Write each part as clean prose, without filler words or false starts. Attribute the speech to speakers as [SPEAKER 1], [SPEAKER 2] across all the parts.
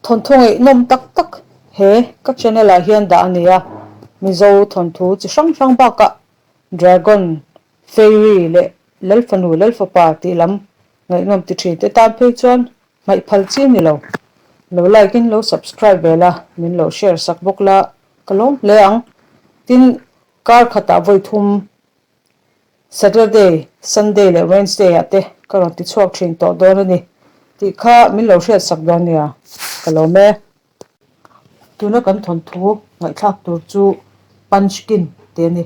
[SPEAKER 1] Thawnthu ngaihnawm tak tak he ka channel ah hian dah a ni a, Mizo thawnthu chi hrang hrang bakah Dragon, Fairy leh Lalfanu Lalfapa tih lam ngaihnawm ti thin te tan phei chuan hmaih phal chi ni lo. Lo like in lo subscribe ve la, min lo share sak bawk la ka lawm hle ang. Tin, kar khatah vawi thum Saturday, Sunday leh Wednesday ah te ka rawn ti chhuak thin tawh dawn a ni tih kha min lo hriat sak dawn nia, ka lawm e. Tuna kan thawnthu ngaihthlak tur chu Punchkin te a ni.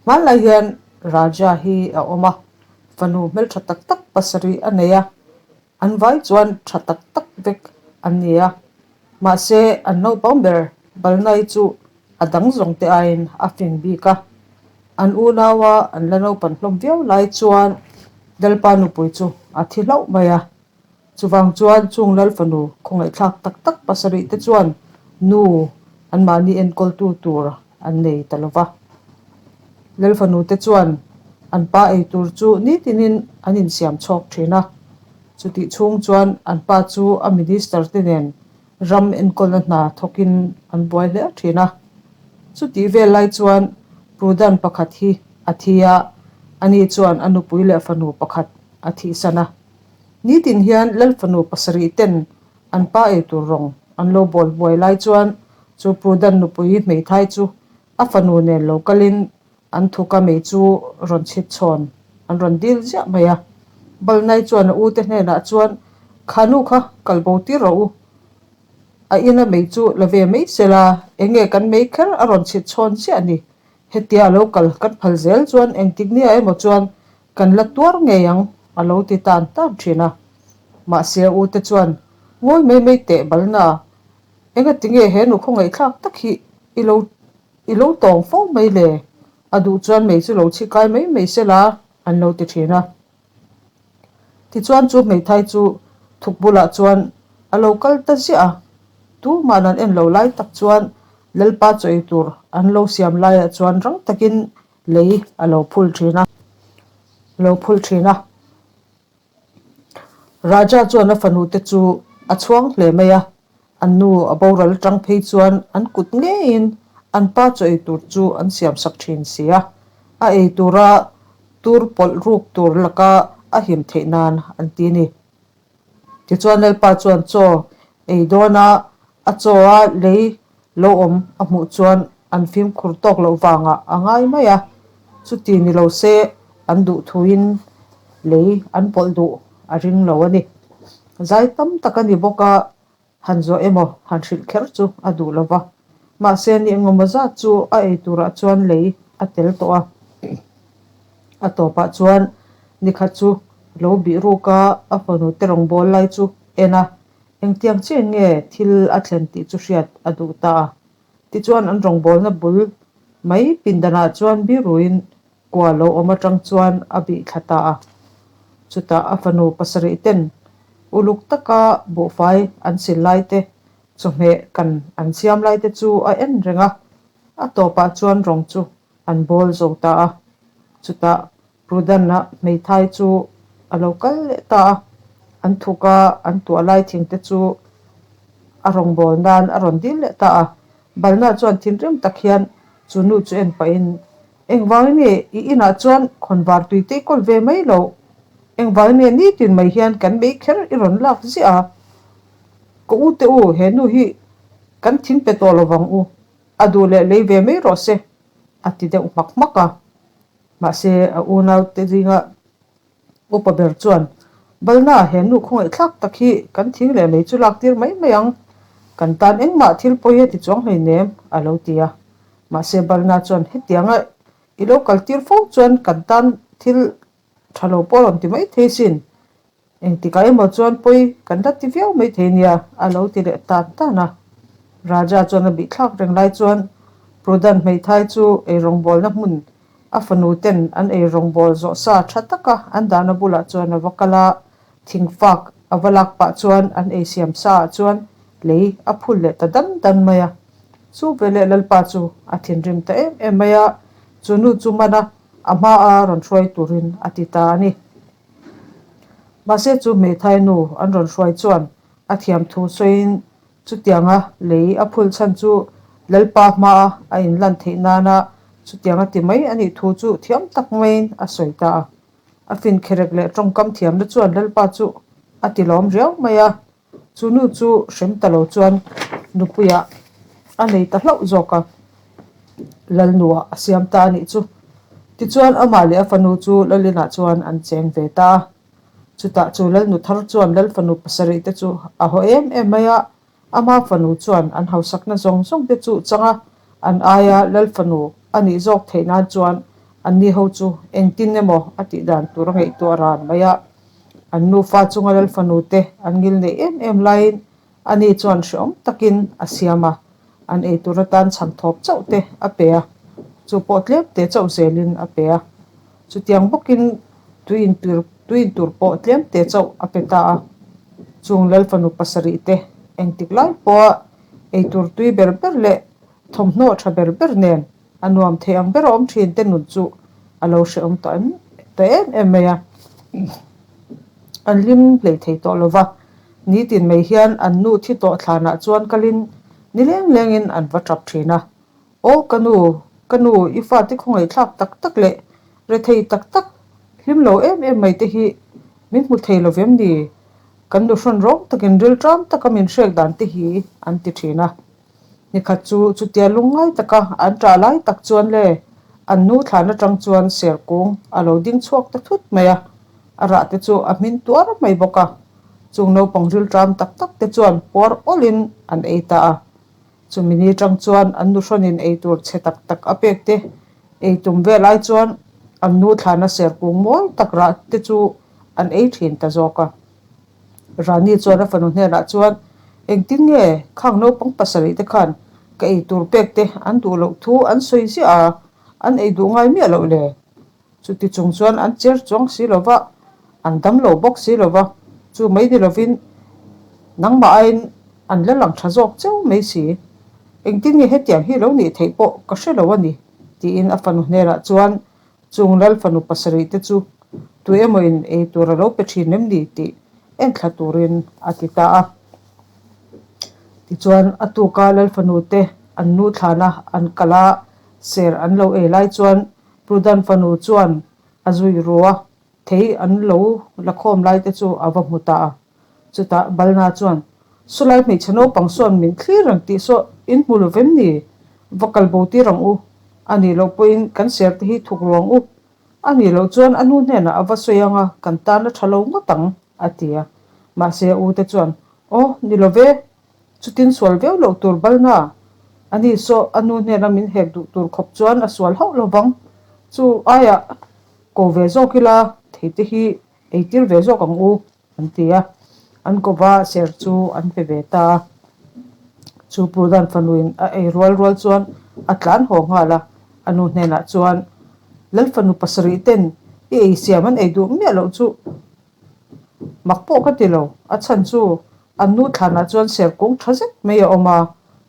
[SPEAKER 1] Hmanlai hian Raja hi a awm a, fanu hmeltha tak tak pasarih a nei a, an vai chuan tha tak tak vek an ni a. Mahse an naupang ber Balnai chu a dang zawng te aiin a fing bik a. An unaua an la naupan hlawm viau lai chuan Lalpa nupui chu a thi hlauh mai a. Chuvang chuan chung Lal fanu khawngaihthlak tak tak pasarih te chuan nu anmahni enkawltu tur an nei ta lo va. Lal fanu te chuan an pa ei tur chu nitinin an insiam chhawk thin a. Chutih chhung chuan an pa chu a minister te nen ram enkawlna hna thawkin an buai hle thin a. Chutih vel lai chuan Prudan pakhat hi a thi a, ani chuan a nupui leh fanu pakhat a thihsan a. Nitin hian Lal fanu pasarih ten an pa ei tur rawng an lo bawl buai lai chuan chu Prudan nupui hmeithai chu a fanu nen lo kalin an thuka mei chu rawn chhit chhawn an rawn dil ziah mai a. Balnai chuan a ute hnenah chuan, Kha nu kha kal bo tir rawh u. A ina mei chu la ve mai sela, enge kan mei kher a rawn chhit chhawn chiah ni. Hetia a lo kal kan phal zel chuan engtik nia emaw chuan Kan la tuar ngei ang, a lo ti tan tan thin a. Mahse a ute chuan, Ngawi mai mai teh Balna, engati nge he nu khawngaihthlak tak hi i lo i lo tawng fo mai le? A duh chuan mei chu lo chhi kai mai mai se la, an lo ti thin a. Tichuan chu hmeithai chu thuk bulah chuan a lo kal ta ziah a. Tumah an en lo lai tak chuan Lalpa chaw ei tur an lo siam laiah chuan rang takin Lei a lo phul thin a, lo phul thin a. Raja chuan a fanu te chu a chhuang hle mai a, an nu a boral atang phei chuan an kut ngeiin an pa chaw ei tur chu an siam sak thin si a, a ei tura tur pawlh ruk tur laka a him theih nan an ti a ni. Tichuan Lalpa chuan chaw ei dawna a chaw a lei lo awm a hmuh chuan an fimkhur tawk loh vangah a ngai mai a, chuti ni lo se an duh thuin lei an pawlh duh a ring lo a ni. Zai tam tak a ni bawk a, Han zawh emaw han hrilh kher chu a duh lo va, mahse ni engemaw zat chu a ei turah chuan lei a tel tawh a. A tawpah chuan nikhat chu lo bih ruk a, a fanu te rawngbâwl lai chu en a, engtiang chiah nge thil a thlen tih chu hriat a duh ta a. Tichuan an rawngbâwlna bul mai pindanah chuan biruin Kua lo awm atang chuan a bih thla ta a. Chutah a fanu pasarih ten uluk taka buhfai an sil lai te, chawhmeh kan an siam lai te chu a en reng a. A tawpah chuan rawng chu an bawl zo ta a. Chutah Prudhan-a hmeithai chu a lo kal leh ta a. An thuk a, an tuah lai thing te chu a rawngbâwl nan a rawn dil leh ta a. Balna chuan thinrim tak hian chu nu chu en pahin Engvangin nge i inah chuan khawnvar tui te i kawl ve mai loh? Engvangin nge nitin mai hian kan mei kher i rawn lak ziah a? Ka u te u, he nu hi kan thing pe tawh lovang u, a duh leh lei ve mai rawh se, a ti deuh hmak hmak a. Mahse, a unaute zinga Upa ber chuan, Balna, he nu khawngaihthlak tak hi kan thing leh lei chu lak tir mai mai ang. Kan tan engmah thil pawi a ti chuang hleinem, a lo ti a. Mahse Balna chuan, Hetianga i lo kal tir fo chuan kan tan thil tha lo pawh a rawn ti mai thei sin. Engtikah emaw chuan pawi kan la ti viau mai thei nia, a lo ti leh tan tan a. Raja chuan a bihthlak reng lai chuan Prudhan hmeithai chu eirawngbawlna hmun A fanu ten an ei rawngbâwl zawh sa tha taka an dahna bulah chuan a va kal a, thingfak a va lak pah chuan an ei siam sa ah chuan lei a phul leh ta dan dan mai a. Chu veleh Lalpa chu a thinrim ta em em mai a, chu nu chu man a, a hma a rawn hruai turin a ti ta a ni. Mahse chu hmeithai nu an rawn hruai chuan. A thiam thu sawiin chutianga lei a phul chhan chu Lalpa hmaa a inlan theih nana chutianga ti mai a nih thu chu thiam tak maiin a sawi ta a. A finkherek leh tawngkam thiamna chuan Lalpa chu a ti lawm riau mai a, chu nu chu hrem ta lo chuan nupuiah a nei ta hlauh zawk a, Lalnuah a siam ta a nih chu. Tichuan amah leh a fanu chu Lalinah chuan an cheng ve ta a. Chutah chu Lalnu thar chuan Lal fanu pasarih te chu a haw em em mai a, ama fanu chuan an hausakna zawng zawng te chu chang a, an aia Lal fanu a nih zawk theih nan chuan anni ho chu engtin emaw a tih dan tur a ngaihtuah ran mai a. An nufa chunga Lal fanu te an ngil neih em em laiin ani chuan hrehawm takin a siam a, an eitur atan chhangthawp chauh te a pe a, chu pawh tlem te chauh zelin a pe a. Chutiang bawkin tui intur tui intur pawh tlem te chauh a pe ta a. Chung Lal fanu pasarih te engtik lai pawha eitur tui ber ber leh thawmhnaw tha ber ber nen a nuam thei ang ber a awm thin te nun chu a lo hrehawm tawh em ta em em mai a. An hlim hlei thei tawh lo va, nitin mai hian an nu thi tawh thlanah chuan kalin ni leng lengin an va tap thin a. Aw ka nu, ka nu, i fate khawngaihthlak tak tak leh rethei tak tak, hlim lo em em mai te hi min hmu thei lo vem ni? Kan nu hrawn rawng takin rilṭam taka min hrek dan te hi an ti ṭhin a. Nikhat chu chutia lungngai taka an ṭah lai tak chuan le an nu thlan aṭang chuan ser kung a lo ding chhuak ta thut mai a, a rah te chu a hmin tuar mai bawk a. Chung naupang rilṭam tak tak te chuan puar awlin an ei ta a. Chumi ni tang chuan an nu hrawnin ei tur chhe tak tak a pek te, ei tum vel ai chuan an nu thlana ser kung mawi tak rah te chu an ei thin ta zawk a. Rani chuan a fanu hnenah chuan, Engtin nge khang naupang pasarih te khan ka ei tur pek te an duh loh thu an sawi ziah a, an ei duh ngai miah loh le? Chuti chung chuan an cher chuang si lo va, an dam lo bawk si lo va, chu mai ni lovin nangmah aiin an la lang tha zawk cheu mai si. Engtin nge hetiang hi lo nih theih pawh ka hre lo a ni, tiin a fanu hnenah chuan chung lal fanu pasarih te chu tu emawin ei tur a lo pe thin em ni tih enthla turin a ti ta a. Tichuan a tuka lal fanu te an nu thlana an kal a, ser an lo ei lai chuan Prudan fanu chuan a zui ru a, thei an lo la khawm lai te chu a va hmu ta a. Chutah Balna chuan, Sawlai hmeichhe naupang sawn min thlir reng tih saw in hmu lo vem ni? Va kal bo tir ang u. A nih loh pawhin kan ser te hi thuk ruang u. A nih loh chuan a nu hnenah a va sawi ang a, kan tan a tha lo ngawt ang, a ti a. Mahse a u te chuan, Aw, ni lo ve. Chutin sual viau loh tur balna, a ni saw a nu hnena min hek duh tur khawp chuan a sual hauh lo vang. Chu aiah ko ve zawk ila theite hi eitir ve zawk ang u, an ti a. An kova ser chu an pe ve ta a. Chu Purdan fanuin a ei rual rual chuan a tlan haw nghal a. A nu hnenah chuan, Lal fanu pasarih ten i ei siam an ei duh miah loh chu Mak pawh ka ti lo, a chhan chu an nu thlanah chuan ser kung tha zet mai a awm a,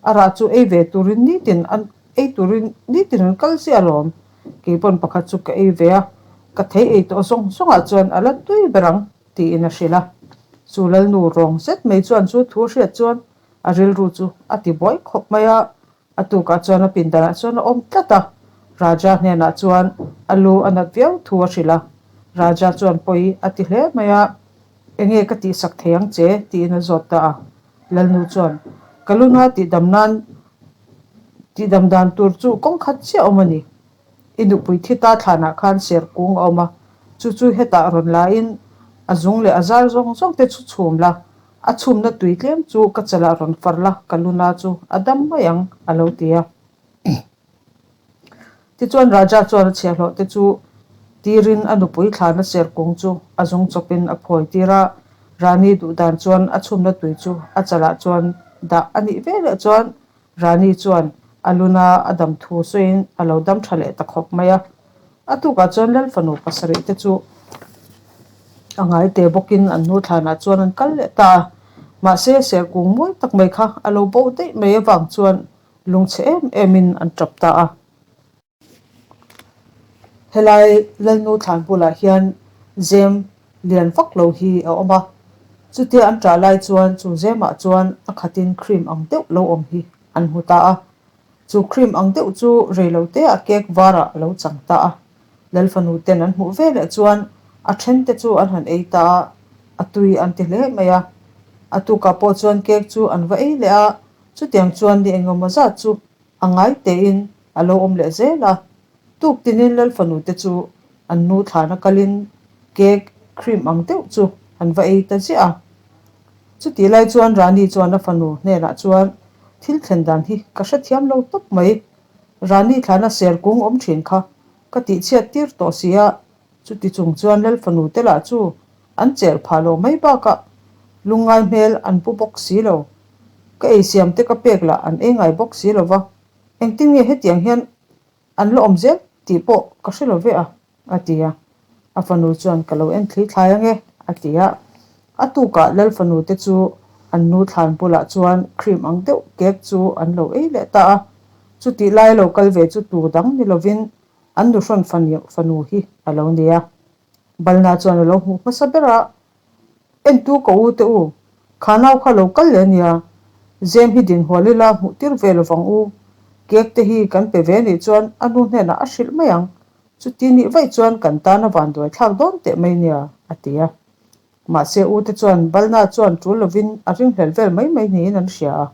[SPEAKER 1] a rah chu ei ve turin nitin an ei turin nitin an kal ziah alawm. Kei pawn pakhat chu ka ei ve a, ka thei ei tawh zawng zawngah chuan a la tui ber ang tiin a hrilh a. Chu Lalnu rawng zet mai chuan chu thu hriat chuan a rilru chu a ti buai khawp mai a, A tukah chuan a pindanah chuan a awm tlat a, Raja hnenah chuan a lu a nat viau thu a hrilh a. Raja chuan pawi a ti hle mai a, Enge ka tihsak thei ang che? tiin a zawt ta a. Lalnu chuan, Ka luna tihdam nan tihdam dan tur chu kawng khat chiah awm a ni. I nupui thi ta thlanah khan ser kung a awm a, chu chu hetah rawn lain a zung leh a zar zawng zawng te chu chhum la, A chhumna tui tlem chu ka chalah rawn far la, ka luna chu a dam mai ang, a lo ti a. Tichuan Raja chuan a chhiahhlawh te chu tirin a nupui thlana ser kung chu a zung chawpin a phawi tir a. Rani duh dan chuan a chhumna tui chu a chalah chuan dah a nih veleh chuan Rani chuan a luna a dam thu sawiin a lo dam tha leh ta khawp mai a. A tukah chuan Lal fanu pasarih te chu a ngai te bawkin an nu thlanah chuan an kal leh ta a. Mahse, serkung mawi tak mai kha a lo bo daih mai avang chuan lungchhe em emin an tap ta a. Helai Lalnu thlan bulah hian zem lian vak lo hi a awm a. Chutia an ṭah lai chuan chu zemah chuan a khatin cream ang deuh lo awm hi an hmu ta a. Chu cream ang deuh chu reiloteah cake varah a lo chang ta a. Lalfanu ten an hmuh veleh chuan a then te chu an han ei ta a, a tui an ti hle mai a. A tukah pawh chuan cake chu an va ei leh a, chutiang chuan ni engemaw zat chu a ngai tein a lo awm leh zel a. Tuk tinin Lalfanu te chu an nu thlana kalin cake cream ang deuh chu an va ei ta ziah a. Chutih lai chuan Rani chuan a fanu hnenah chuan, Thil thlen dan hi ka hrethiam lo tawp mai. Rani thlana ser kung awm thin kha ka tihchhiat tir tawh si a, chuti chung chuan Lalfanu te lah chu an cher phah lo mai bakah lungngai hmel an pu bawk si lo. Ka eisiam te ka pek lah an ei ngai bawk si lo va, engtin nge hetiang hian an la awm zel tih pawh ka hre lo ve a, a ti a. A fanu chuan ka lo en thli thlai ange, a ti a. A tukah Lalfanu te chu an nu thlan bulah chuan cream ang deuh cake chu an lo ei leh ta a. Chutih lai lo kal ve chu tur dang ni lovin an nuhrawn fanu hi a lo ni a. Balna chuan a lo hmuh hmasa ber a, Entu ka u te u, kha nau kha lo kal leh ania, zem hi din hual ila hmuh tir ve lovang u, cake te hi kan pe ve nih chuan a nu hnenah a hrilh mai ang, chuti nih vaih chuan kan tan a vanduai thlak dawn teh mai nia, a ti a. Mahse u te chuan Balna chuan tul lovin a ringhlel vel mai mai niin an hria a,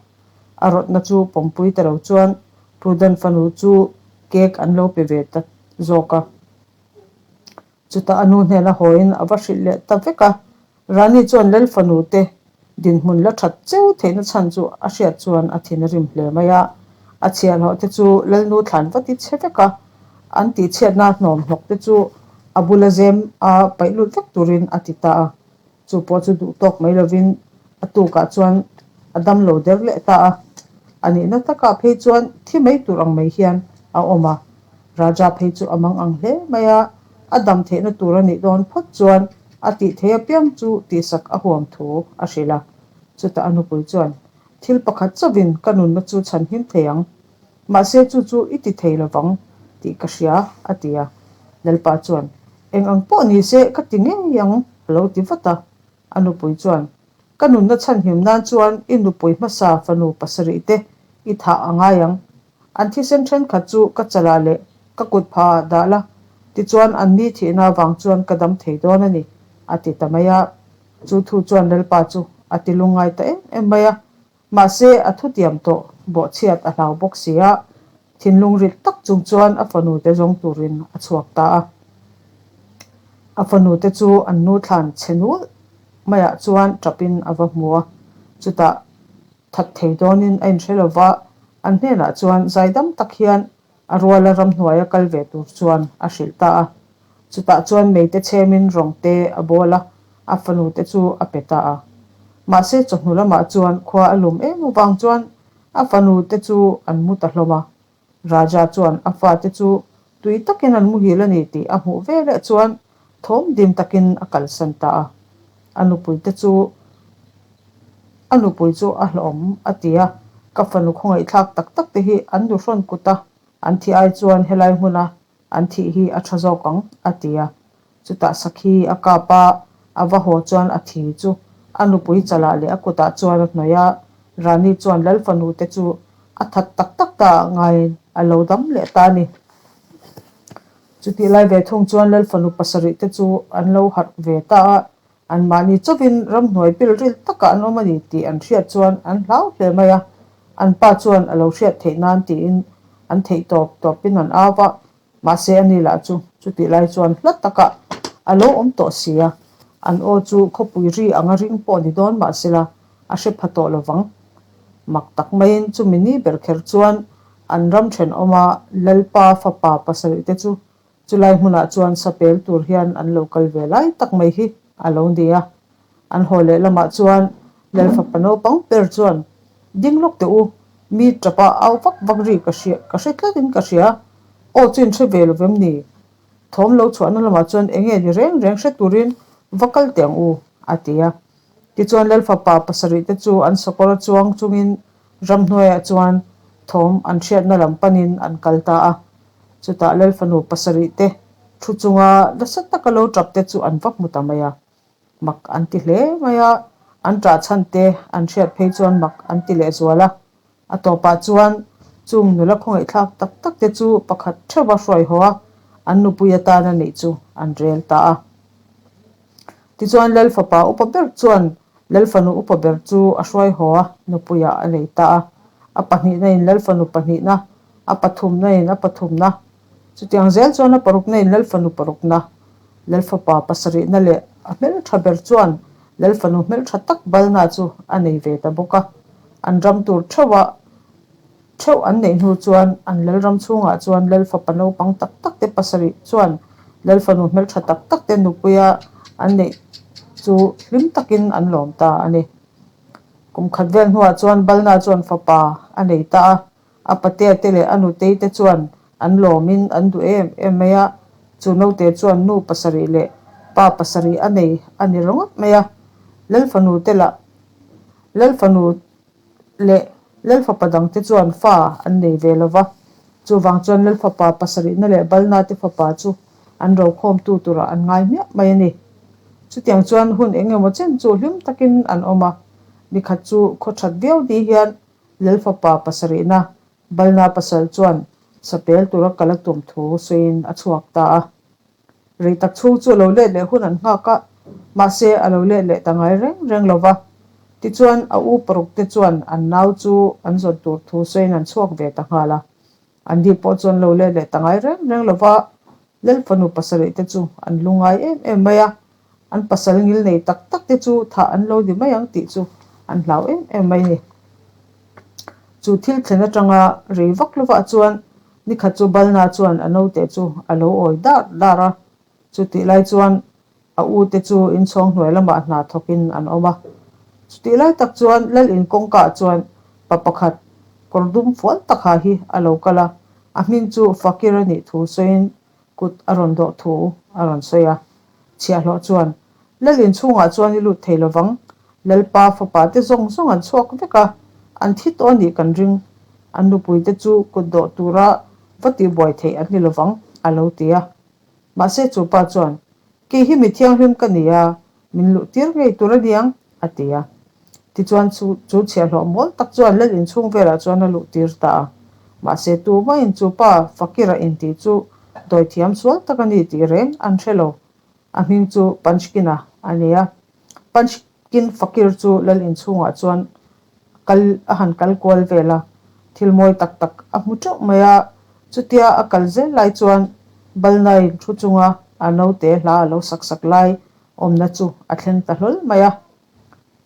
[SPEAKER 1] a rawtna chu pawmpui ta lo chuan Prudent fanu chu cake an lo pe ve ta zawk a. Chutah a nu hnena hawiin a va hrilh leh ta vek a, Rani chuan Lal fanu te dinhmun la that cheu theihna chhan chu a hriat chuan a thin a rim hle mai a. A chhiahhlawh te chu Lalnu thlan va ti chhe vek a, an tihchhiatna hnawm hnawk te chu a bula zem a paih lut vek turin a ti ta a. Chu pawh chu duh tawk mai lovin a tukah chuan a dam lo der leh ta a. A nihna takah phei chuan thi mai tur ang mai hian a awm a. Raja phei chu a mang ang hle mai a, a dam theihna tur a nih dawn phawt chuan a tih thei apiang chu tihsak a huam thu a hrilh a. Chutah a nupui chuan, Thil pakhat chauhin ka nunna chu chhanhim thei ang. Mahse chu chu i ti thei lovang tih ka hria, a ti a. Lalpa chuan, Eng ang pawh ni se ka ti ngei ang, a lo ti vat a. A nupui chuan, Ka nunna chhanhim nan chuan i nupui hmasa fanu pasarih te i thah a ngai ang. An thisen thenkhat chu ka chalah leh ka kut pha ah dah la, tichuan an ni thihna avang chuan ka dam thei dawn a ni, a ti ta mai a. Chu thu chuan Lalpa chu a ti lungngai ta em em mai a. Mahse, a thutiam tawh bawhchhiat a hlau bawk si a, thinlung rit tak chung chuan a fanute zawng turin a chhuak ta a. A fanute chu an nu thlan chhe nul maiah chuan tapin a va hmu a, chutah that thei dawnin a inhre lo va, an hnenah chuan zaidam tak hian a ruala ramhnuaia kal ve tur chuan a hrilh ta a. Chutah chuan meite chhemin rawng te a bawl a, a fanu te chu a pe ta a. Mahse chawhnu lamah chuan khua a lum em avang chuan a fanu te chu an mu ta hlawm a. Raja chuan a fate chu tui takin an muhil a ni tih a hmuh veleh chuan thawm dim takin a kalsan ta a. A nupui te chu a nupui chu a hlawm a ti a, ka fanu khawngaihthlak tak tak te hi an nuhrawn kut a, an thi ai chuan helai hmuna An thih hi a tha zawk ang, a ti a. Chutah Sakhi a kap a, a va haw chuan a thi chu a nupui chalah leh a kutah chuan a hnawih a. Rani chuan Lal fanu te chu a that tak tak ta ah ngaiin a lo dam leh ta a ni. Chutih lai ve thung chuan Lal fanu pasarih te chu an lo harh ve ta a, anmahni chauhin ramhnuai pil ril takah an awm a ni tih an hriat chuan an hlau hle mai a. An pa chuan a lo hriat theih nan tiin an theih tawp tawpin an au a, mahse ani lah chu chutih lai chuan hla takah a lo awm tawh si a, an aw chu khawpui ri anga ring pawh ni dawn mahsela a hre pha tawh lovang. Mak tak maiin chumi ni ber kher chuan an ram thenawma Lalpa fapa pasarih te chu Chulai hmunah chuan sapel tur hian an lo kal ve lai tak mai hi a lo ni a. An haw leh lamah chuan Lalfapa naupang ber chuan, Ding lawk teh u, mi tapa au vak vak ri ka hria, ka hre tlatin ka hria. Aw chu in hre ve lo vem ni? Thawm lo chhuahna lamah chuan eng nge ni reng reng hre turin va kal teh ang u, a ti a. Tichuan Lalfapa pasarih te chu an sakawr a chuang chungin ramhnuaiah chuan thawm an hriatna lam panin an kal ta a. Chutah Lalfanu pasarih te thu chunga nasa taka lo tap te chu an va hmu ta mai a. Mak an ti hle mai a. An ṭah chhan te an hriat phei chuan mak an ti lehzual a. A tawpah chuan chung nula khawngaihthlak tak tak te chu pakhat theuha hruai haw a, an nupui atana neih chu an rel ta a. Tichuan Lal fapa upa ber chuan Lal fanu upa ber chu a hruai haw a, nupuiah a nei ta a. A pahnihna in Lal fanu pahnihna, a pathumna in a pathumna, chutiang zel chuan a parukna in Lal fanu parukna, Lal fapa pasarihna leh a hmeltha ber chuan Lal fanu hmeltha tak balna chu a nei ve ta bawk a. An ram tur theuha theuh an neih hnu chuan an lal ram chhungah chuan Lal fapa naupang tak tak te pasarih chuan Lal fanu hmeltha tak tak te nupuia an neih chu hlim takin an lawm ta a ni. Kum khat vel hnuah chuan Balna chuan fapa a nei ta a. A patea te leh a nutei te chuan an lawmin an duh em em mai a, chu naute chuan nu pasarih leh pa pasarih a nei a ni ringawt mai a. Lalfanu te lah Lalfanu leh Lalfapa dangte chuan fa an nei ve lo va, chuvang chuan Lalfapa pasarihna leh Balna te fapa chu an rokhawmtu turah an ngai hmiah mai a ni. Chutiang chuan hun eng emaw chen chu hlim takin an awm a, nikhat chu khaw that viau ni hian Lalfapa pasarihna Balna pasal chuan sapel tura kal a tum thu sawiin a chhuak ta a. Rei tak chhung chu a lo let leh hun an nghak a, mahse a lo let leh ta ngai reng reng lo va. Tichuan a u paruk te chuan an nau chu an zawn tur thu sawiin an chhuak ve ta nghal a. An ni pawh chuan lo let leh ta ngai reng reng lo va, Lal fanu pasarih te chu an lu ngai em em mai a, an pasal ngil nei tak tak te chu thah an lo ni mai ang tih chu an hlau em em mai ni. Chu thil thlen atanga rei vak lovah chuan nikhat chu Balna chuan a naute chu a lo awi dar dar a, chutih lai chuan A u te chu inchhawng hnuai lamah hna thawkin an awm a. Chutih lai tak chuan Lal in kawngkaah chuan pa pakhat kawr dum fual tak ha hi a lo kal a, a hming chu Fakir a nih thu sawiin kut a rawn dawh thu a rawn sawi a. Chhiahhlawh chuan, Lal in chhungah chuan i lut thei lovang, Lalpa fapa te zawng zawng an chhuak vek a, an thi tawh a nih kan ring, an nupui te chu kut dawh tura va tihbuai theih an ni lovang, a lo ti a. Mahse chu pa chuan, Kei hi mi thianghlim ka ni a, min luh tir ngei tur a niang, a ti a. Tichuan chu chu chhiahhlawh mawl tak chuan lal inchhung velah chuan a luh tir ta a. Mahse tumahin chu pa Fakira intih chu dawithiam sual tak a ni tih reng an hre lo. A hming chu Panchkina a ni a. Panchkin Fakir chu lal inchhungah chuan kal a han kal kual vel a, thil mawi tak tak a hmu teuh mai a, chutia a kal zel lai chuan Balnain thu chunga a naute hla a lo sak sak lai awmna chu a thleng ta hlawl mai a.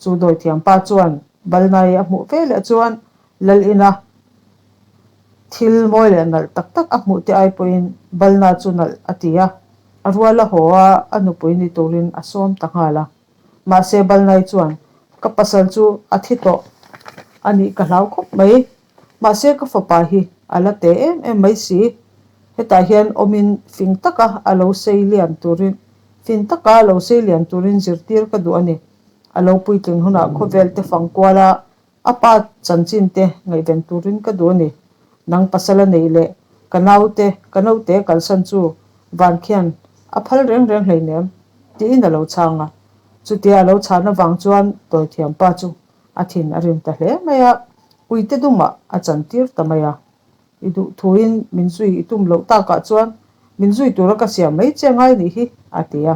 [SPEAKER 1] Chu dawithiam pa chuan Balnai a hmuh ve leh chuan Lal ina thil mawi leh nalh tak tak a hmuh te ai pawhin Balna chu nalh a ti a, a rual a haw a, a nupui ni turin a sawm ta nghal a. Mahse Balnai chuan, Ka pasal chu a thi tawh a nih ka hlau khawp mai. Mahse ka fapa hi a la te em em mai si. Hetah hian awmin fing taka a lo sei lian turin fin taka a lo sei lian turin zirtir ka duh a ni. A lo puitling hunah khawvel te fang kuala A pa chanchin te ngaihven turin ka duh a ni. Nang pasal a neih leh ka naute, ka naute kalsan chu van khian a phal reng reng hleinem, tiin a lo chhang a. Chutia a lo chhan avang chuan Tawithiam pa chu a thin a rim ta hle mai a, uite dumah a chantir ta mai a. I duh thuin min zui i tum loh takah chuan min zui tura ka siam mai che ngai nih hi, a ti a.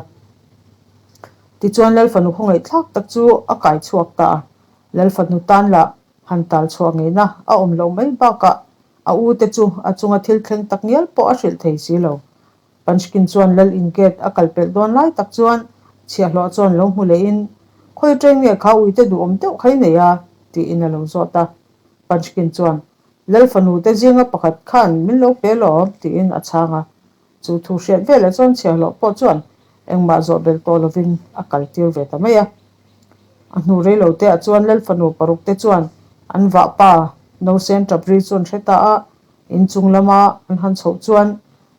[SPEAKER 1] Tichuan Lalfanu khawngaihthlak tak chu a kai chhuak ta a. Lalfanu tan lah han tal chhuah ngeina a awm loh mai bakah a u te chu a chunga thil thleng tak ngial pawh a hrilh thei si lo. Panchkin chuan Lal in gate a kal pelh dawn lai tak chuan chhiahhlawh chuan lo hmu lehin, Khawi train nge kha uite duhawm deuh kha i nei a? tiin a lo zawt a. Panchkin chuan, Lal fanu te zinga pakhat khan min lo pe lawm, tiin a chhang a. Chu thu hriat velah chuan chhiahhlawh pawh chuan engmah zawh belh tawh lovin a kal tir ve ta mai a. A hnu rei lo te ah chuan Lal fanu paruk te chuan an vahpa Nausen tap ri chu an hre ta a, inchung lama an han chhoh chuan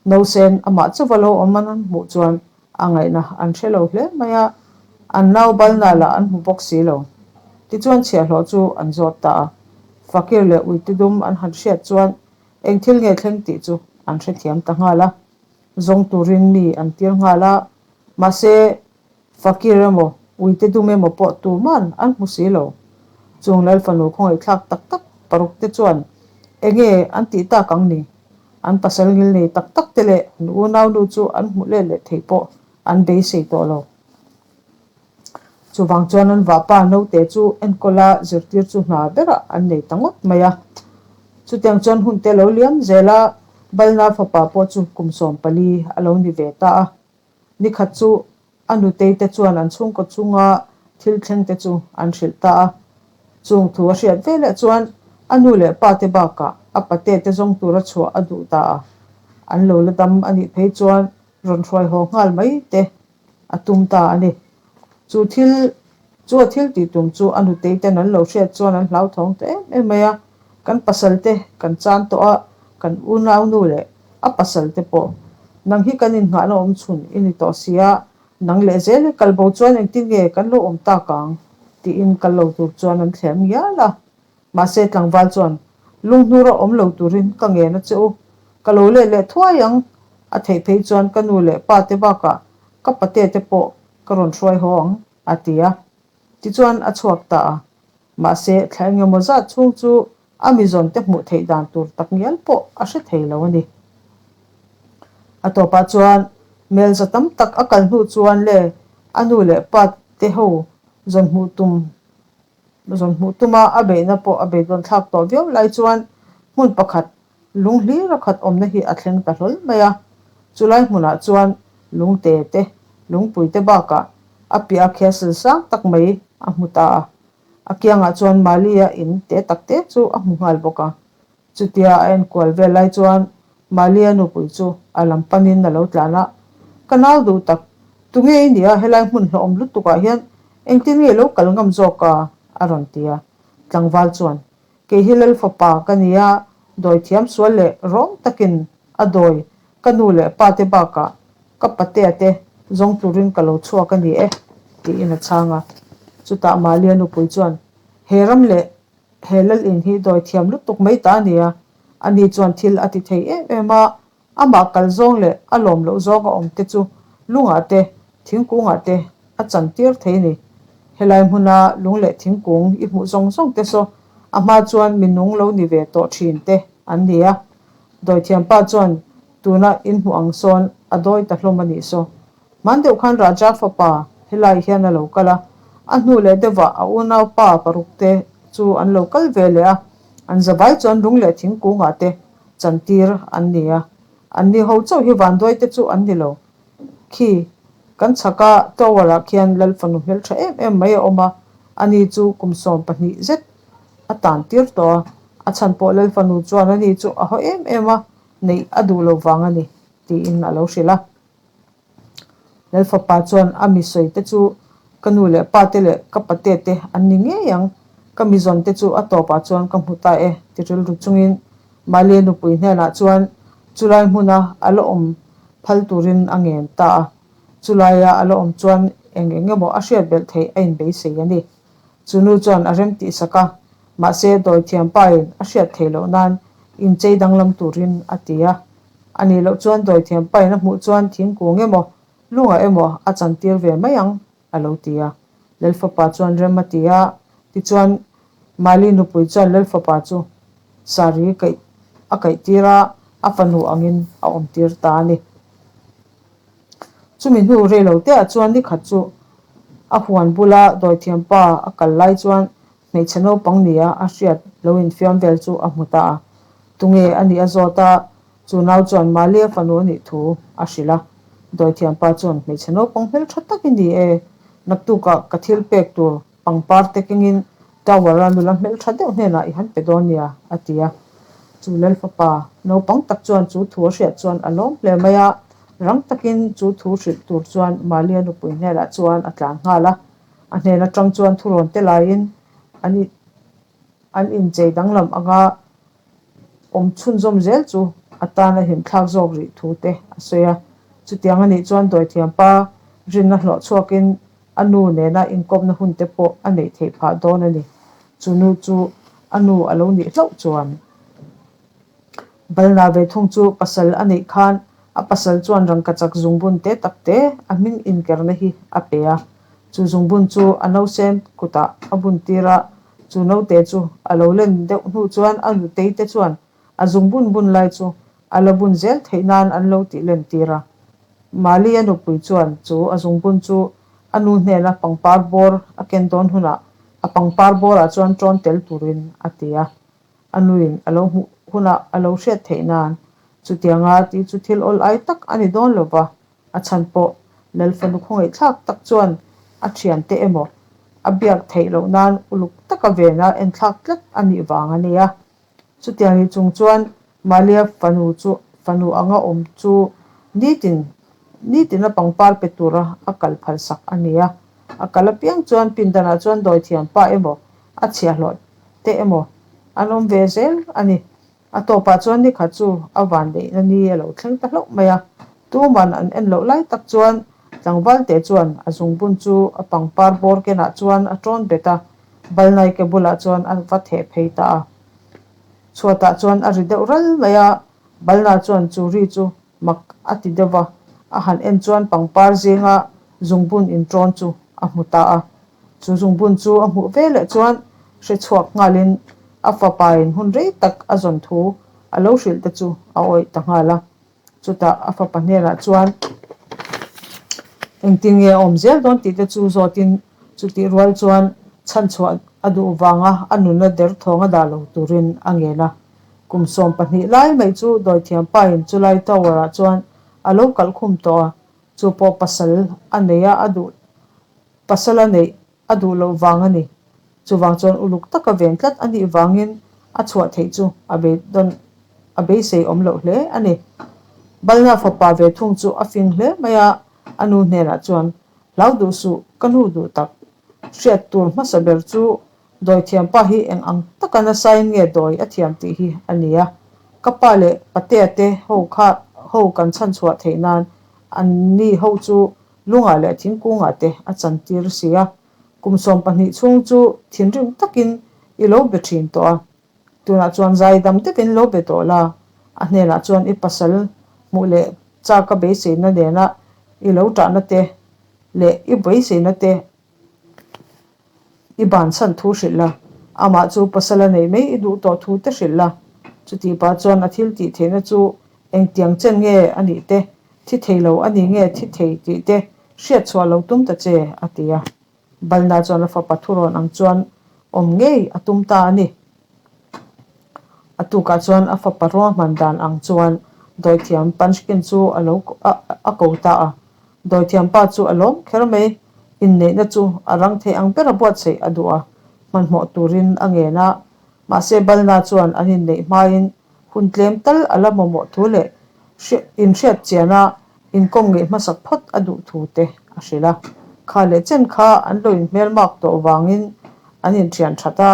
[SPEAKER 1] Nausen amah chauva lo awm an hmuh chuan A ngaihna an hre lo hle mai a, an nau balna lah an hmu bawk si lo. Tichuan chhiahhlawh chu an zawt ta a, Fakir leh Uitidum an han hriat chuan eng thil nge thleng tih chu an hrethiam ta nghal a, zawng turin mi an tir nghal a, mahse Fakir emaw? Uite dum emaw pawh tuman an hmu si lo. Chung Lal fanu khawngaihthlak tak tak paruk te chuan enge an tih tak ang ni? An pasal ngilnei tak tak te leh an unaunu chu an hmuh let leh theih pawh an beisei tawh lo. Chuvang chuan an vahpa naute chu enkawla zirtir chu hna berah an nei ta ngawt mai a. Chutiang chuan hunte lo liam zel a, Balna fapa pawh chu kum 14 a lo ni ve ta a. Nikhat chu a nutei te chuan an chhungkaw chunga thil thleng te chu an hrilh ta a. Chung thu a hriat veleh chuan a nu leh pa te bakah a pate te zawng tura chhuah a duh ta a. An lo la dam a nih phei chuan rawn hruai haw nghal mai te a tum ta a ni. Chu thil chu a thil tih tum chu a nutei ten an lo hriat chuan an hlauthawng ta em em mai a, kan pasal te kan chan tawh a, kan unau nu leh a pasal te pawh nang hi kan innghahna awm chhun i ni tawh si a, nang leh zel i kal bo chuan engtin nge kan lo awm tak ang tiin kal lo tur chuan an thlem ngial a. Mahse tlangval chuan lunghnur a awm lo turin ka ngen a che u, ka lo let leh thuai ang, a theih phei chuan ka nu leh pa te bakah ka pate te pawh ka rawn hruai haw ang, a ti a. Tichuan a chhuak ta a. Mahse thla engemaw zat chhung chu a mizawn te hmuh theih dan tur tak ngial pawh a hre thei lo a ni. A tawpah chuan Melza tam tak a kal hnu chuan le a nu leh pa te ho zawn hmuh tum Zawn hmuh tuma a beihna pawh a beidawn thlak tawh viau lai chuan hmun pakhat lung hlir a khat awmna hi a thleng ta hlawl mai a. Chulai hmunah chuan lungte te, lungpui te bakah a piah a castle sang tak mai a hmu ta a. A kiangah chuan Mali-a in te tak te chu a hmu nghal bawk a. Chutia a enkual vel lai chuan Malia nupui chu a lam panin a lo tlan a, Ka nau duh tak, tunge i nia helai hmun hlawhawm lutukah hian engtin nge lo kal ngam zawk a? a rawn ti a. Tlangval chuan, Kei hi Lal fapa ka nia, dawi thiam sual leh rawng takin a dawi ka nu leh pa te bakah ka patea te zawng turin ka lo chhuak a ni e, tiin a chhang a. Chutah Malia nupui chuan, He ram leh He lal in hi dawi thiam lutuk mai ta a nia, ani chuan thil a ti thei em em a, amah kal zawng leh a lawm loh zawng a awm te chu lungah te, thingkungah te a chan tir thei a ni. Helai hmuna lung leh thingkung i hmuh zawng zawng te saw a hma chuan mi nung lo ni ve tawh thin te an ni a. Dawithiam pa chuan tuna in hmuh ang sawn a dawi ta hlawm a nih saw. Hman deuh khan Raja fapa helai hian a lo kal a, a hnu leh deuhah a unaupa paruk te chu an lo kal ve leh a, an zavai chuan lung leh thingkungah te chantir an ni a, an ni ho chauh hi vanduai te chu an ni lo. Khi, kan chhaka tower ah khian Lal fanu hmeltha em em mai a awm a, ani chu kum 12 zet a tan tir tawh a, a chhan pawh Lal fanu chuan ani chu a haw em em a, neih a duh lo vang a ni, tiin a lo hrilh a. Lalfapa chuan a mi sawi te chu ka nu leh pa te leh ka pate te an ni ngei ang, ka mi zawn te chu a tawpah chuan ka hmu ta e ti rilru chungin Malia nupui hnenah chuan chulai hmuna a la awm phal turin a ngen ta a, chulaia a la awm chuan eng eng emaw a hriat belh theih a inbeisei a ni. Chu nu chuan a rem tihsak a, mahse dawithiam pain a hriat theih loh nan inchei danglam turin a ti a. A nih loh chuan dawithiam pain a hmuh chuan thingkung emaw, lungah emaw a chantir ve mai ang, a lo ti a. Lalfapa chuan rem a ti a, tichuan Mali nupui chuan Lalfapa chu sari kaih a kaihtir a, a fanu angin a awmtir ta a ni. Chumi hnu rei lo teah chuan nikhat chu a huan bula dawithiam pa a kal lai chuan Hmeichhe naupang nia a hriat lo infiam vel chu a hmu ta a, tunge a nih a zawt a, chu nau chuan Malia fanu a nih thu a hrilh a. Dawithiampa chuan hmeichhe naupang hmeltha tak i ni e, naktukah ka thil pek tur pangpar te kengin Tower-a nula hmeltha deuh hnenah i han pe dawn nia, a ti a. Chu Lalfapa naupang tak chuan chu thu a hriat chuan a lawm hle mai a, rang takin chu thu hrilh tur chuan Malia nupui hnenah chuan a tlan nghal a. A hnen atang chuan thurawn te laiin an an inchei danglam anga awm chhunzawm zel chu a tan a himthlak zawk rih thu te a sawi a. Chutiang a nih chuan dawithiampa rinna hlawh chhuakin a nu nena inkawpna hun te pawh a neih theih phah dawn a ni. Chu nu chu a nu a lo nih hlauh chuan Balna ve thung chu pasal a neih khan a pasal chuan rangkachak zungbun te tak te a hming inkerna hi a pe a. Chu zungbun chu a nausen kutah a bun tir a, chu naute chu a lo len deuh hnu chuan a nutei te chuan a zungbun bun lai chu a la bun zel theih nan an lo tih len tir a. Mali a nupui chuan chu a zungbun chu a nu hnena pangpar bawr a ken dawn hunah a pangpar bawrah chuan ṭawn tel turin a ti a. A nuin a lo hmuh hunah a lo hriat theih nan chutianga tih chu thil awl ai tak a ni dawn lo va, a chhan pawh Lal fanu khawngaihthlak tak chuan a thiante emaw a biak theih loh nan uluk taka vena enthlak tlat a nih vang a nia. Chutiang ni chung chuan Malia fanu chu fanu anga awm chu nitin nitina pangpar pe tura a kal phalsak a ni a. A kal apiang chuan pindanah chuan dawithiam pa emaw a chhiahhlawh te emaw an awm ve zel a ni. A tawpah chuan nikhat chu a vanneihna ni a lo thleng ta hlauh mai a. Tuman an en loh lai tak chuan tlangvalte chuan a zungbun chu a pangpar bawr kenah chuan a tawn bet a, Balnaike bulah chuan a va theh phei ta a. Chhuatah chuan a ri deuh ral mai a, Balna chuan chu ri chu mak a ti deuh va, a han en chuan pangpar zinga zungbun inṭawn chu a hmu ta a. Chu zungbun chu a hmuh ve leh chuan hre chhuak nghalin a fapain hun rei tak a zawn thu a lo hrilh te chu a awih ta nghal a. Chutah a fapa hnenah chuan engtin nge a awm zel dawn tih te chu zawtin chutih rual chuan chhanchhuah a duh vanga a nunna derthawng a dah lo turin a ngen a. Kum 12 lai mai chu dawithiam pain chulai tower ah chuan a lo kalh khum tawh a, chu pawh pasal a nei a a duh pasal a neih a duh loh vang a ni. Chuvang chuan uluk taka ven tlat a nih vangin a chhuah theih chu a beidawn a beisei awm loh hle a ni. Balna fapa ve thung chu a fing hle mai a, a nu hnenah chuan, Hlau duh suh, ka nu duh tak. Hriat tur hmasa ber chu dawithiam pa hi eng ang taka nasain nge dawi a thiam tih hi a ni a. Ka pa leh patea te ho kha ho kan chhanchhuah theih nan an ni ho chu Lungah leh thingkungah te a chantir si a, kum 12 chhung chu thinrim takin i lo be thin tawh a, tunah chuan zaidam deuhin lo be tawh la, a hnenah chuan i pasal hmuh leh chaka beiseina nena i lo tahna te leh i beiseina te I bansan thu hrilh la, amah chu pasal a neih mai i duh tawh thu te hrilh la. Chutih pah chuan a thil tih theihna chu engtiang chen nge a nih te, thi thei lo a ni nge thi thei tih te hriat chhuah lo tum ta che, a ti a. Balna chuan a fapa thurawn ang chuan awm ngei a tum ta a ni. A tukah chuan a fapa ruahman dan ang chuan dawithiam Punchkin chu a lo a ko ta a. Dawithiam pa chu a lawm kher mai. Inneihna chu a rang thei ang bera buatsaih a duh a, hmanhmawh turin a ngen a. Mahse Balna chuan an inneih hmain hun tlem tal a la mamawh thu leh inhriat chiana inkawm ngeih hmasak phawt a duh thu te a hrilh a. Kha leh chen kha an lo inhmelmak tawh vangin an inthian that a,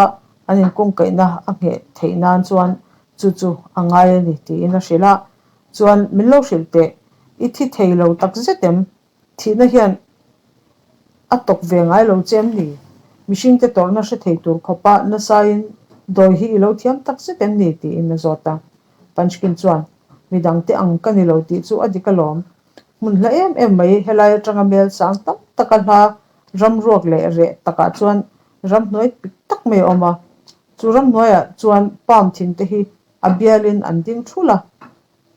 [SPEAKER 1] An inkungkaihna a ngheh theih nan chuan chu chu a ngai a ni tiin a hrilh a, chuan min lo hrilh teh, i thi thei lo tak zet em? Thihna hian a tawk ve ngai lo che em ni? Mihringte tawrhna hre thei tur khawpa nasain dawi hi i lo thiam tak zet em ni? tiin a zawt a. Punchkin chuan, Midangte ang ka ni lo tih chu a dik alawm. Hmun hla em em mai helai atanga mel sang tam taka hla ramruak leh reh takah chuan Ramhnuai pik tak mai a awm a, chu ramhnuaiah chuan palm thing te hi a bialin an ding thul a.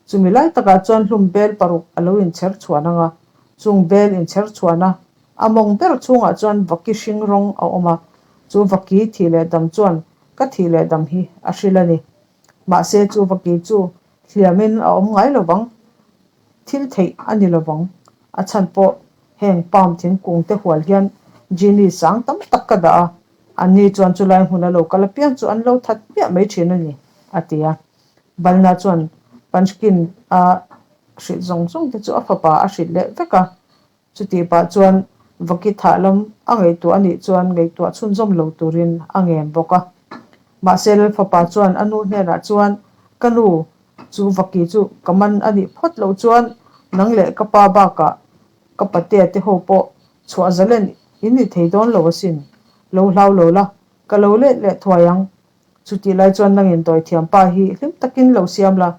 [SPEAKER 1] Chumi lai takah chuan hlum bel paruk a lo inchher chhuan ang a, chung bel inchher chhuan a, a mawng ber chhungah chuan vaki hring rawng a awm a, chu vaki thih leh dam chuan ka thih leh dam hi a hrilh a ni. Mahse chu vaki chu hliamin a awm ngai lovang. Thil theih a ni lovang. A chhan pawh heng palm thingkung te hual hian genie sang tam tak ka dah a, anni chuan chulai hmun a lo kal apiang chu an lo that hmiah mai thin a ni, a ti a. Balna chuan Punchkin a hrilh zawng zawng te chu a fapa a hrilh leh vek a. Chutih pah chuan vaki thah lam a ngaihtuah a nih chuan ngaihtuah chhunzawm lo turin a ngen bawk a. Mahse Lal fapa chuan a nu hnenah chuan, Ka nu, chu vaki chu ka man a nih phawt loh chuan nang leh ka pa bakah ka patea te ho pawh chhuah zalen in ni thei dawn lo asin. Lo hlau lo la, ka lo let leh thuai ang. Chutih lai chuan nangin dawithiam pa hi hlim takin lo siam la,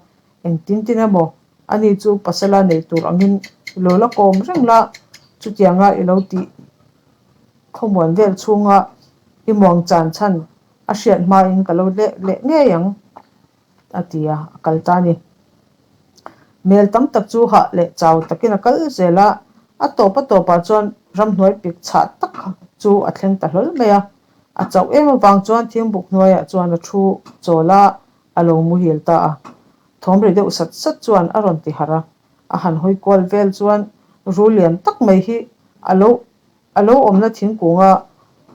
[SPEAKER 1] engtin tin emaw ani chu pasala nei tur angin i lo la kawm reng la, chutianga i lo tih. Khawmuan vel chhunga i muang chan chhan a hriat hmain ka lo leh leh ngei ang, a ti a, a kal ta a ni. Mel tam tak chu hah leh chau takin a kal zel a, a tawp a tawpah chuan ramhnuai pik chhah tak chu a thleng ta hlawl mai a. A chauh em avang chuan thingbuk hnuaiah chuan a thu chawl a, a lo muhil ta a. Thawm ri deuh sat sat chuan a rawn ti harh a, a han hawi kual vel chuan rul lian tak mai hi a lo a lo awmna thingkunga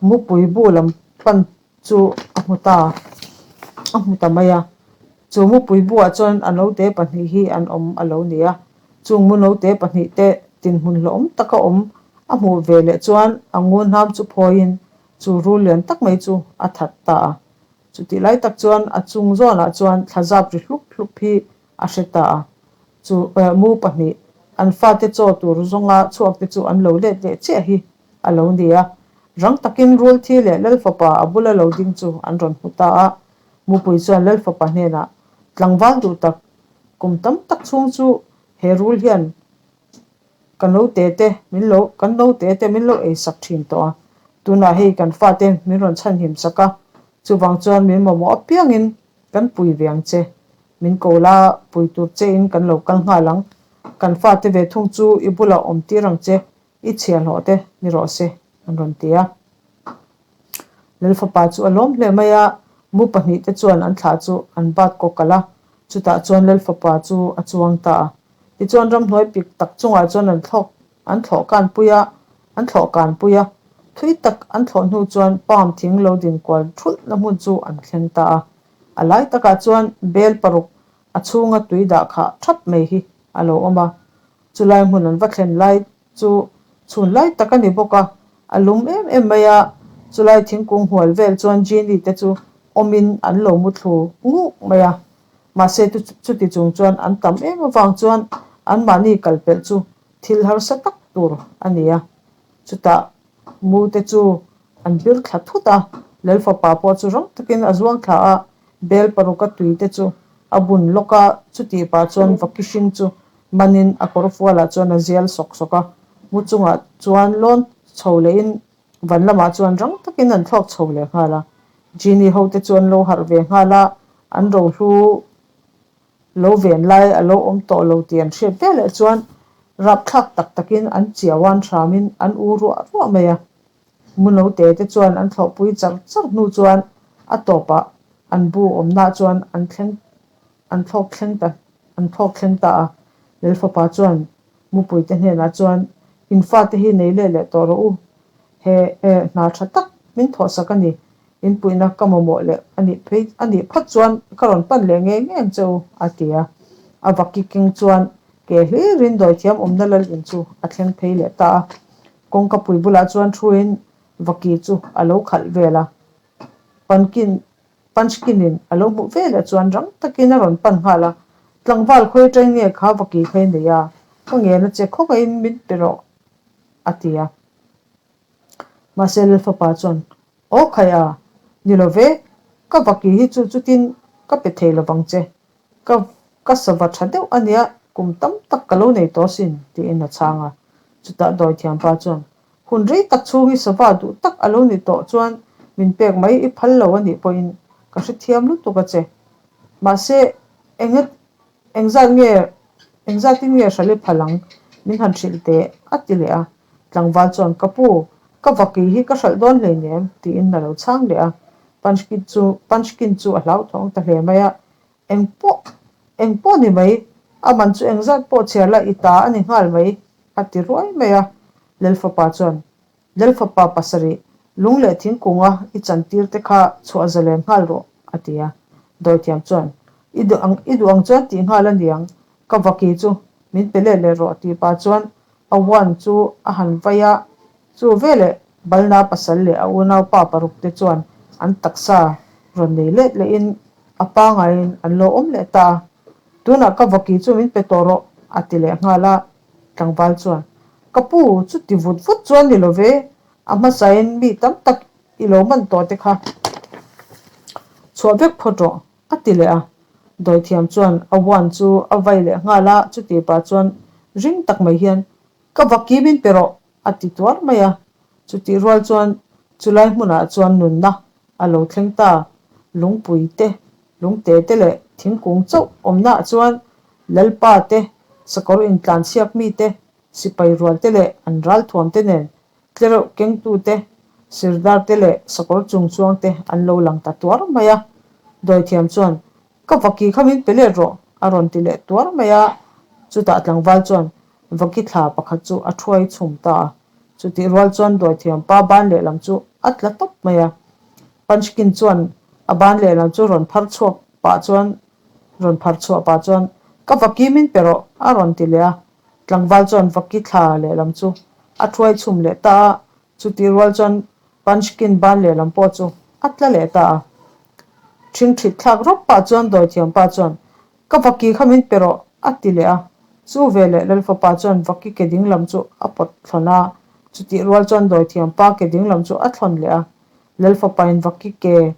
[SPEAKER 1] mupui bu lam pan chu a hmu ta a hmu ta mai a. Chu mupui buah chuan a note pahnih hi an awm a lo ni a. Chung mu note pahnih te tinhmun hlawm taka awm a hmuh ve leh chuan a ngunhnam chu phawiin chu rul lian tak mai chu a that ta a. Chutih lai tak chuan a chung zawnah chuan thlazap ri hlup hlup hi a hre ta a. Chu mu pahnih an fate chaw tur zawnga chhuak te chu an lo let leh chiah hi a lo ni a. Rang takin Rulthi leh Lalfapa a bula lo ding chu an rawn hmu ta a. Mupui chuan Lalfapa hnenah, Tlangval duh tak, kum tam tak chhung chu he rul hian Ka naute te min lo kan naute te min lo ei sak thin tawh a, tunah hei kan fate min rawn chhanhim sak a, chuvang chuan min mamawh apiangin kan pui ve ang che, min ko la pui tur che in kan lo kal nghal ang, kan fate ve thung chu i bulah awm tir ang che, i chhiahhlawh te ni rawh se an rawn ti a. Lalfapa chu a lawm hle mai a, mu pahnihte chuan an thlah chu an bat kawk alh a, chutah chuan Lalfapa chu a chuang ta a. Tichuan ramhnuai pik tak chungah chuan an thlawk an thlawh kan pui a, an thlawh kan pui a. Thui tak an thlawh hnu chuan palm thing lo din kual thulhna hmun chu an thleng ta a. A lai takah chuan bel paruk a chhunga tui dah khah thap mai hi a lo awm a. Chulai hmun an va thlen lai chu chhun lai tak a ni bawk a, a lum em em mai a, chulai thingkung hual vel chuan Genie te chu awmin an lo muthlu nguk mai a, mahse chuti chung chuan an tam em avang chuan anmahni kalpelh chu thil harsa tak tur a ni a, chutah mu te chu an bir thla thut a, Lalfapa pawh chu rang takin a zuang thla a, bel paruka tui te chu a bun lawk a, chutih pah chuan Vakihring chu manin a kawr fualah chuan a zial sawk sawk a, mu chungah chuan lawn chho lehin van lamah chuan rang takin an thlawk chho leh nghal a. Genie ho te chu an lo harh ve nghal a, an rohlu lo ven lai a lo awm tawh lo tih an hriat veleh chuan rapthlak tak takin an chiauan hramin an u ruah ruah mai a. Mu note te chuan an thlawhpui char char hnu chuan a tawpah an bu awmnah chuan an thleng an thlawk thleng ta an thlawk thleng ta a. Lalfapa chuan Mupuite hnenah chuan, In fate hi nei leh leh tawh rawh u. He eh hna tha tak min thawhsak a ni. In puihna ka mamawh leh a nih phei a nih phawt chuan ka rawn pan leh ngei ngei ang che u, a ti a. A vaki keng chuan ke hlirin dawithiam awmna lal in chu a thleng phei leh ta a. Kawngka pui bulah chuan thuin vaki chu a lo khalh vel a. Pankin Punchkin-in a lo hmuh veleh chuan rang takin a rawn pan nghal a, Tlangval khawi atangin nge kha vaki kha i nei a, ka ngen a che khawngaihin min pe rawh, a ti a. Mahse Lalfapa chuan, Aw khai a, ni lo ve, ka vaki hi chu chutin ka pe thei lovang che, ka ka sava tha deuh a nia, kum tam tak ka lo nei tawh asin, tiin a chhang a. Chutah Dawithiampa chuan, Hun rei tak chhung i sava duh tak a lo ni tawh chuan min pek mai i phal lo a nih pawhin ka hrethiam lutuk a che. Mahse, eng engzat nge engzatin nge hralh i phal ang min han hrilh teh a ti leh a. Tlangval chuan ka pu, ka vaki hi ka hralh dawn hleinem tiin a lo chhang leh a. Punchkin chu Punchkin chu a hlauthawng ta hle mai a, eng pawh eng pawh ni mai, a man chu engzat pawh chhiar la i ta a ni nghal mai a ti ruai mai a. Lalfapa chuan, Lalfapa pasarih, lung leh thingkunga i chantir te kha chhuah zalen nghal rawh, a ti a. Dawithiam chuan, I duh ang, i duh ang chuan tih nghal a niang, ka vaki chu min pe let leh rawh tih pah chuan a uan chu a han vai a. Chu veleh Balna pasal leh a unaupa paruk te chuan an taksa rawn nei let lehin a pangaiin an lo awm leh ta a. Tunah ka vaki chu min pe tawh rawh, a ti leh nghal a. Tlangval chuan, Ka pu, chuti vut vut chuan ni lo ve, a hmasain mi tam tak i lo man tawh te kha chhuah vek phawt rawh, a ti leh a. Dawithiam chuan a uan chu a vai leh nghal a, chuti pah chuan ring tak mai hian, Ka vaki min pe rawh, a ti tuar mai a. Chutih rual chuan chulai hmunah chuan nunna a lo thleng ta. Lungpui te, lungte te leh thingkung chauh awmnaah chuan Lalpa te, sakawr intlanchhiak mite, sipai rual te leh an ralthuam te nen tlereuh kengtu te, sirdar te leh sakawr chung chuang te an lo lang ta tuar mai a. Dawithiam chuan, Ka vaki kha min pe let rawh, a rawn ti leh tuar mai a. Chutah tlangval chuan vaki thla pakhat chu a thuai chhum ta a. Chutih rual chuan dawithiam pa ban lehlam chu a tla tawp mai a. Punchkin chuan a ban lehlam chu rawn phar chhuak pah chuan rawn phar chhuah pah chuan, Ka vaki min pe rawh, a rawn ti leh a. Tlangval chuan vaki thla lehlam chu a thuai chhum leh ta a, chutih rual chuan Punchkin ban lehlam pawh chu a tla leh ta a. Ṭhingṭhit thlak rawp pah chuan dawithiam pa chuan, Ka vaki kha min pe rawh, a ti leh a. Chu veleh Lalfapa chuan vaki ke dinglam chu a pawt thlawn a, chutih rual chuan dawithiam pa ke dinglam chu a thlawn leh a. Lalfapain vaki ke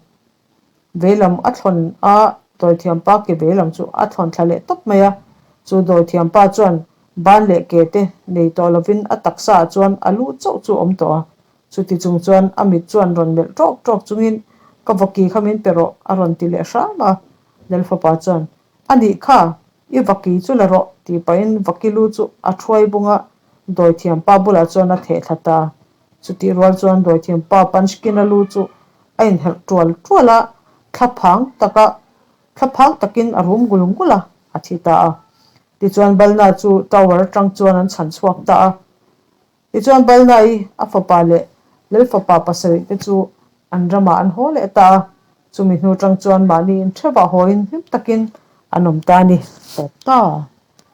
[SPEAKER 1] Veilam a thlawn a, dawithiam pa ke veilam chu a thlawn thla leh tawp mai a. Chu dawithiam pa chuan ban leh ke te nei tawh lovin a taksa ah chuan a lu chauh chu a awm tawh a. Chuti chung chuan a mit chuan rawn melh ṭawk ṭawk chungin, Ka vaki kha min pe rawh, a rawn ti leh hram a. Lalfapa chuan, A nih kha, i vaki chu la rawh, tih pahin vaki lu chu a thuai bung a, dawithiam pa bulah chuan a theh thla ta. Chutih rual chuan dawithiam pa Punchkin-a lu chu a inherh ṭual ṭual a, thlaphang taka thlaphang takin a rum ngul ngul a, a thi ta a. Tichuan Balna chu tower aṭang chuan an chhan chhuak ta a. Tichuan Balna-i a fapa leh Lalfapa pasarih te chu an ramah an haw leh ta a, chumi hnu aṭang chuan mahni intheuhah hawiin hlim takin an awm ta a ni. Tawp ta.